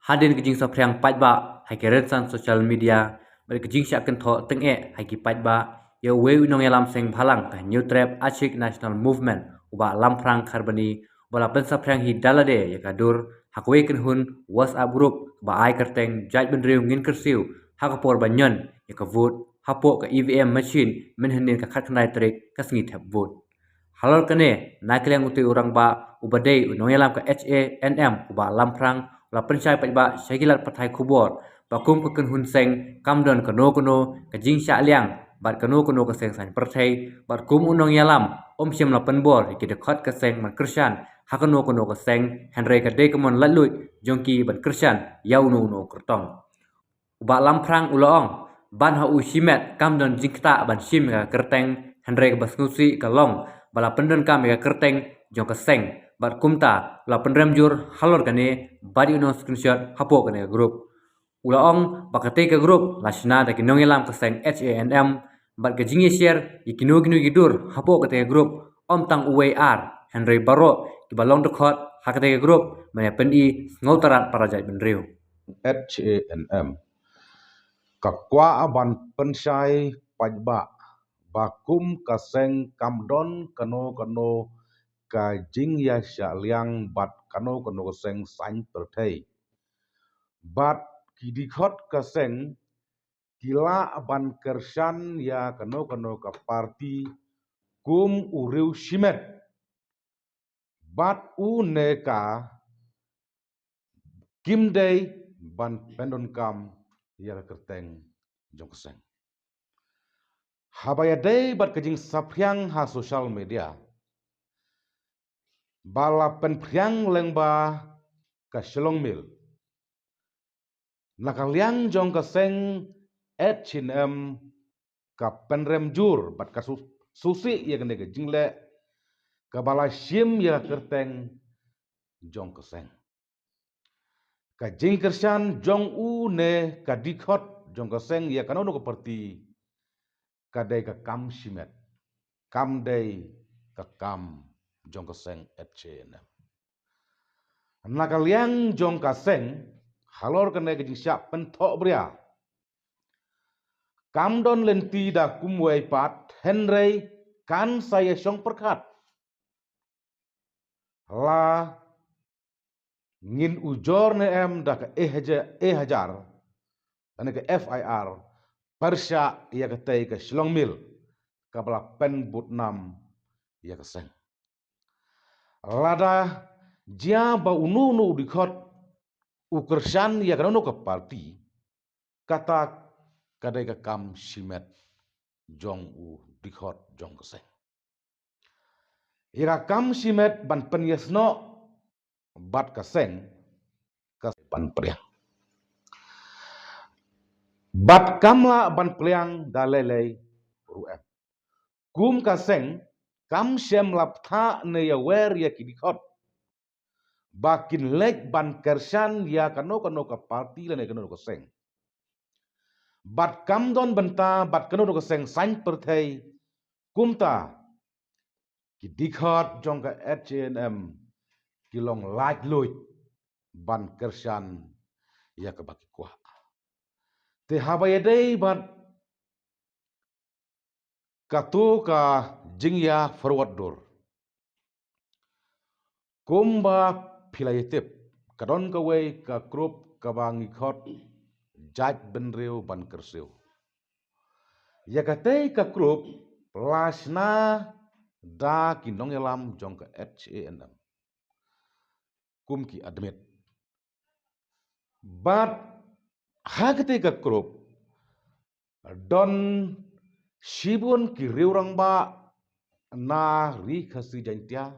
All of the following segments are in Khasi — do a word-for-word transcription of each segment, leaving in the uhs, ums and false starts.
Hadien ka jingsaphriang paidbah ha ki rynsan social media bad ka jingshah kynthoh tyngeh ha ki paidbah ïa uwei u nongïalam seng bhalang ka Hynñiewtrep Achik National Movement, u Bah Lamphrang Kharbani, ba la pynsaphriang hi da lade ïa ka dur ha kawei ka kynhun WhatsApp group ba ai kyrteng Jaitbynriew Ngin Kyrsiew ha ka por ba ñion ïa ka vote hapoh ka E V M machine mynhynnin ka khatkhyndai tarik ka sngi thep vote. Halor kane, na ka liang utei u rangbah uba dei u nongïalam ka H A N M u Bah Lamphrang u la pynshai paidbah sha ki lad pathai khubor ba kum ka kynhun seng kam don kano kano ka jingshah liang bad kano kano ka seng saiñ pyrthei, bad kum u nongïalam um shym la pynbor ïa ki dkhot ka seng ban kyrshan ha kano kano ka seng, hynrei ka dei ka mon laitluid jong ki ban kyrshan ïa uno uno u kyrtong. U Bah Lamphrang u la ong, ban ha u shimet kam don jingktah ban shim ïa ka kyrteng, hynrei kaba sngewsih ka long ba la pyndonkam ïa ka kyrteng jong ka seng, bad kumta u la pynrem jur halor kane bad ïoh nong screenshot hapoh kane ka group. U la ong ba katei ka group la shna da ki nongïalam ka seng H A N M, bad ka jingïashare ïa kino kino ki dur hapoh katei ka group ym tang uwei ar, hynrei baroh kiba long dkhot ha katei ka group ban ïa pyni sngewtynnat para jaitbynriew. H A N M ka kwah ban pynshai paidbah ba kum ka seng kam don kano kano ka jingïashah liang bad kano kano ka seng saiñ pyrthei, bad ki dkhot ka seng ki lah ban kyrshan ïa kano kano ka party kum u riew shimet, bad u ne ka kim dei ban pyndonkam ïa ka kyrteng jong ka seng. Haba ïadei bad ka jingsaphriang ha social media ba la pynphriang lyngba ka Shillong Mail, na ka liang jong ka seng H A N M ka pynrem jur bad ka su-, sngewsih ïa kane ka jingleh kaba la shim ïa ka kyrteng jong ka seng. Ka jingkyrshan jong u ne ka dkhot jong ka seng ïa kano kano ka party ka dei ka kam shimet, kam dei ka kam jong ka seng H A N M. Na ka liang jong ka seng, halor kane ka jingshah pynthohbria, kam don lynti da kumwei pat, hynrei kan sa ïashong pyrkhat la ngin ujor ne em da ka e hajar, e hajar, lane ka F I R pyrshah ïa katei ka Shillong Mail kaba la pynbud nam ïa ka seng. Lada jia ba uno uno u dkhot u kyrshan ïa kano kano ka party, kata ka dei ka kam shimet jong u dkhot jong ka seng. Ïa ka kam shimet ban pynïasnoh bad ka seng ka ban pdiang. Bad kam lah ban pdiang da lei lei ruh em. Kum ka seng kam shym la bthah ne ïawer ïa ki dkhot ba kin leit ban kyrshan ïa kano kano ka party lane kano kano ka seng. Bad kam don bynta bad kano kano ka seng saiñ pyrthei, kumta ki dkhot jong ka H A N M ki long laitluid ban kyrshan ïa kaba ki kwah. Te haba ïadei bad kato ka jingïa forward dur, kumba phi la ïatip, ka don kawei ka group kaba ngi khot Jaitbynriew Ban Kyrsiew. Ïa katei ka group la shna da ki nongïalam jong ka H A N M kum ki admin. Bad ha katei ka group don shibun ki riew rangbah na Ri Khasi Jaiñtia,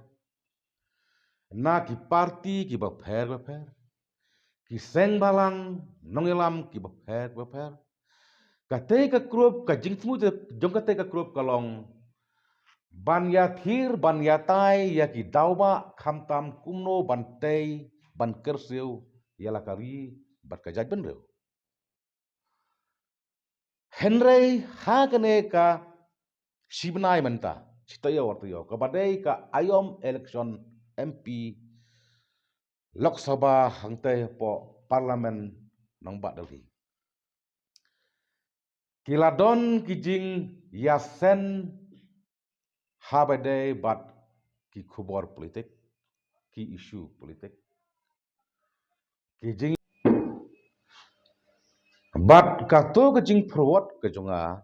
na ki party kiba pher ba pher, ki seng balang, nongïalam kiba pher ba pher. Katei ka group, ka jingsngewthuh jong katei ka group ka long ban ïathir, ban ïatai ïa ki daw ba khamtam kumno ban tei, ban kyrsiew ïa la ka ri bad ka jaitbynriew. Hynrei ha kane ka shi bnai mynta, shi taïew ar taïew, kaba dei ka aïom election M P Lok Sabha hangtei hapoh Parliament nongbah Delhi. Ki la don ki jingïaseng haba dei bad ki khubor politik, ki issue politik. Ki jing bad kato ka jingpyrwat ka jong nga,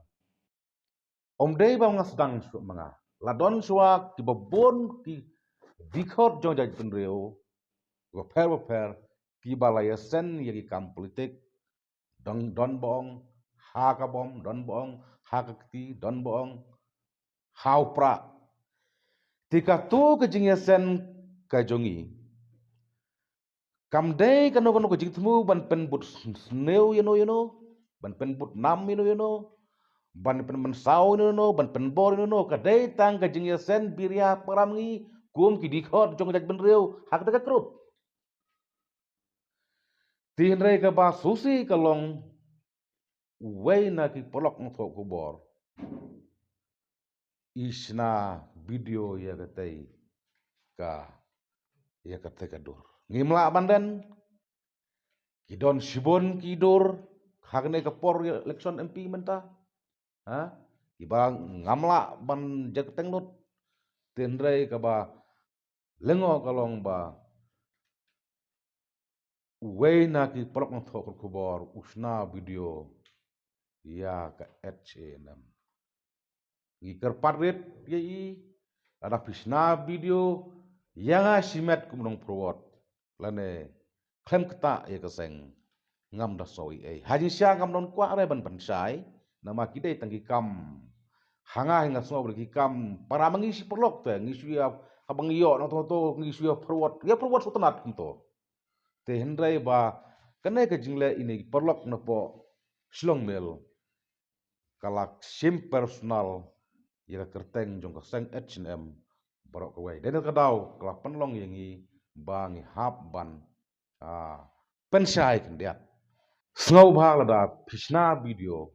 ym dei ba nga sdang shuh ma nga. La don shuwa kiba bun ki dkhot jong jaitbynriew bapher bapher kiba la ïaseng ïa ki kam politik. Don, don ba ong ha ka bom, don ba ong ha ka kti, don ba ong ha u prah. Te kato ka jingïaseng ka jong ngi, kam dei kano kano ka jingthmu ban pynbud sniew ïano ïano, ban pynbud nam ïano ïano, ban pynmynsaw ïano ïano, ban pynbor ïano ïano. Ka dei tang ka jingïaseng biria para ma ngi kum ki dkhot jong jaitbynriew ha kata ka group. Te hynrei kaba sngewsih ka long, uwei na ki paralok nongthoh khubor i shna video ïa katei ka, ïa katei ka dur. Ngim lah ban len, ki don shibun ki dur ha kane ka por election M P mynta. Ha? Kiba ngam lah ban jia kyrteng lut. Te hynrei kaba lyngngoh ka long ba uwei na ki paralok nongthoh khubor u shna video ïa ka H A N M. Ngi kyrpad rit ïa i, lada phi shna video ïa nga shimet kum u nongpyrwat lane khlem ktah ïa ka seng, ngam da sngew ei ei. Ha jingshisha ngam don kwah re ban pynshai, namar ki dei tang ki kam. Ha nga hi nga sngew ba ki kam para ma ngi shi paralok te ngi shu ïa, haba ngi ïoh nangto to ngi shu ïa pyrwat, ïa pyrwat sngewtynnat kumto. Te hynrei ba kane ka jingleh ine i paralok napoh Shillong Mail ka la shim personal ïa ka kyrteng jong ka seng H A N M baroh kawei. Dei na ka daw ka la pynlong ïa ngi ba ngi hap ban, ah, pynshai khyndiat. Sngewbha lada phi shna video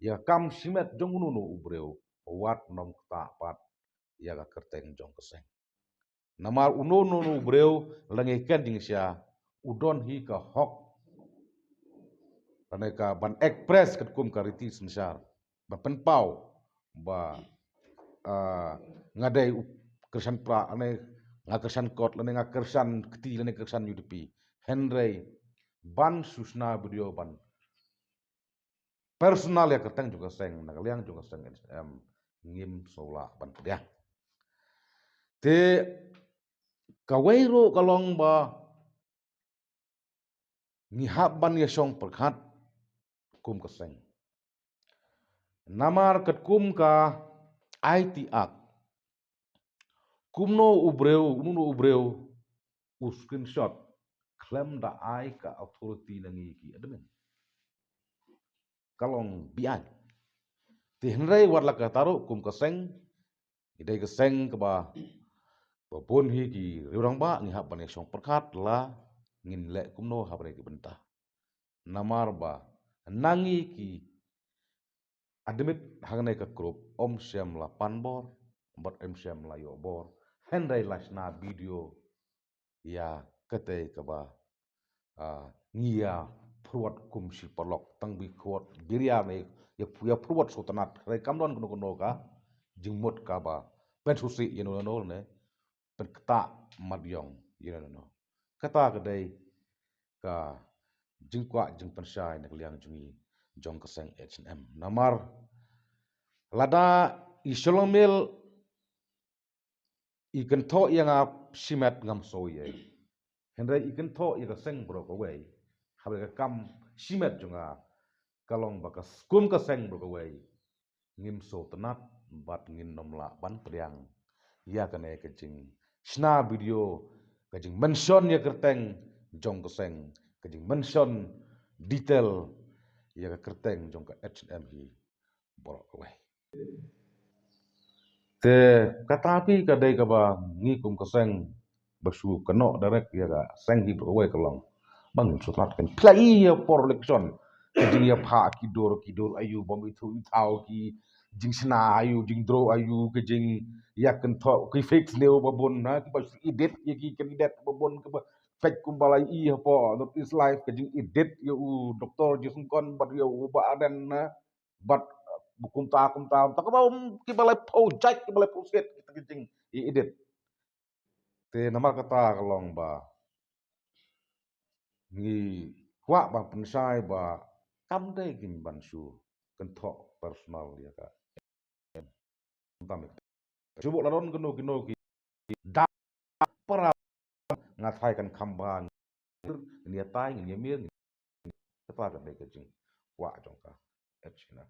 ïa ka kam shimet jong uno uno u briew, wat nym ktah pat ïa ka kyrteng jong ka seng. Namar uno uno u briew lada ngi kren jingshisha u don hi ka hok lane ka ban express katkum ka riti synshar, ban pynpaw ba, ah, nga dei u kyrshan prah lane nga kyrshan kot lane nga kyrshan kti lane kyrshan U D P. Hynrei ban shu shna video ban personal ïa ka kyrteng jong ka seng na ka liang jong ka seng H A N M, ngim sngewlah ban pdiang. Te kawei ruh ka long ba ngi hap ban ïashong pyrkhat kum ka seng. Namar katkum ka I T Act, kumno u briew, uno uno u briew u screenshot khlem da ai ka authority na ngi ki admin, ka long beiñ. Te hynrei wat la kata ruh kum ka seng, ngi dei ka seng kaba, ba bun hi ki riewrangbah, ngi hap ban ïashong pyrkhat la ngin leh kumno ha kine ki bynta. Namar ba na ngi ki admit hangne ka group ym shym la pan bor bad ym shym la ïoh bor, hynrei la shna video ïa katei kaba, ah, ngi ïa pyrwat kum shi paralok, tang ba i khot biria ne ïa, ïa pyrwat sngewtynnat, hynrei kam don kano kano ka jingmut kaba pynsngewsih ïano ïano ne pynktah mat ïong ïano ïano. Kata ka dei ka jingkwah jingpynshai na ka liang jong ngi jong ka seng H A N M. Namar lada i Shillong Mail i kynthoh ïa nga shimet ngam sngew ei ei, hynrei i kynthoh ïa ka seng baroh kawei, haba ka kam shimet jong nga ka long ba ka kum ka seng baroh kawei ngim sngewtynnat bad ngin nym lah ban pdiang ïa kane ka jingshna video, ka jingmention ïa ka kyrteng jong ka seng, ka jingmention detail ïa ka kyrteng jong ka H A N M hi baroh kawei. Te kata phi ka dei kaba ngi kum ka seng ba shu kynnoh direct ïa ka seng hi baroh kawei ka long ba ngin shu tlot kan pla ïa por election. Ka jingïapha ki dur, ki dur aïu, bym ithuh ithaw, ki jingshna aïu, jingdro aïu, ka jingïakynthoh, ki fake news ba bun, ha, kiba shu edit ïa ki candidate ba bun, kiba peit kumba la i hapoh North East Live ka jingedit ïa u Doctor Jason Kon bad ïa u Bah Ardent na bad, eh, kumta kumta. Ta kaba, um, kiba la phew jait, kiba la phew set kita ki jingedit. Te namar kata ka long ba ngi kwah ban pynshai ba kam dei kynban shu kynthoh personal ïa ka. Shu bok la don kino kino ki da para nga thai kan kham ba ngin ïa tai, ngin ïa mir, ngin ïa tai, ka dei ka jingkwah jong ka. Ed Sheeran.